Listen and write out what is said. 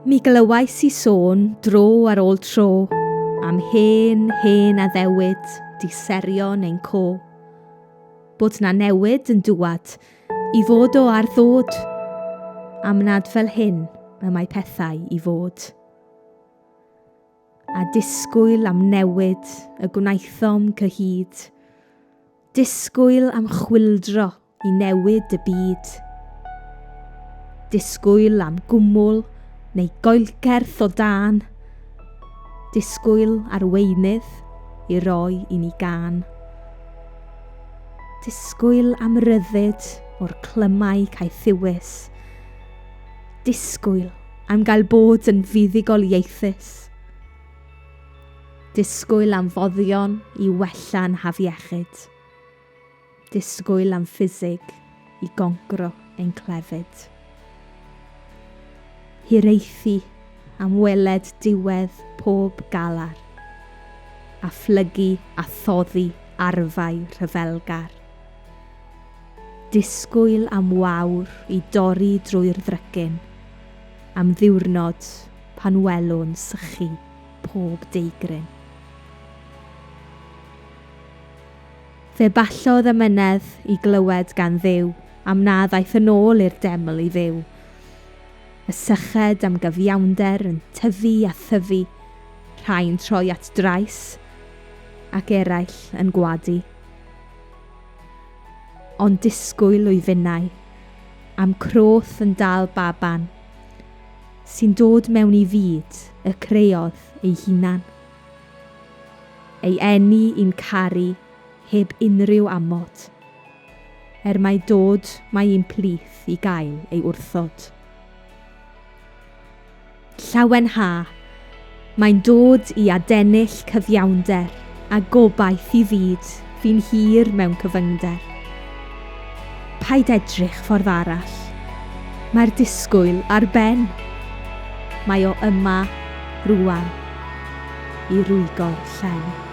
Mi glywais i sôn dro ar ôl tro am hen, hen addewid 'di serio neu'n co. Bod 'na newid yn dŵad i fod o ar ddod, am nad fel hyn y mae pethau i fod. A disgwyl am newid y gwnaethom cyhyd, disgwyl am chwyldro i newid y byd. Disgwyl am gwmwl neu goelcerth o dân. Disgwyl arweinydd i roi i ni gân. Disgwyl am ryddid o'r clymau caethiwus. Disgwyl am gael bod yn fuddugoliaethus. Disgwyl am foddion i wella'n hafiechyd. Disgwyl am ffisig i goncro ein clefyd. Hiraethu am weled diwedd pob galar, a phlygu a thoddi arfau rhyfelgar. Disgwyl am wawr i dorri drwy'r ddrycin, am ddiwrnod pan welwn sychu pob deigryn. Fe ballodd amynedd i glywed gan Dduw am na ddaeth yn ôl i'r deml i fyw. Y syched am gyfiawnder yn tyfu a thyfu, rhai'n troi at drais, ac eraill yn gwadu. Ond disgwyl wyf finnau, am croth yn dal baban, sy'n dod mewn i fyd y creodd ei hunan. Ei eni i'n caru heb unrhyw amod, er mai dod mae i'n plith i gael ei wrthod. Llawenha, mae'n dod i adennill cyfiawnder a gobaith i fyd fu'n hir mewn cyfyngder. Paid edrych ffordd arall, mae'r disgwyl ar ben. Mae o yma rŵan i rwygo'r llen.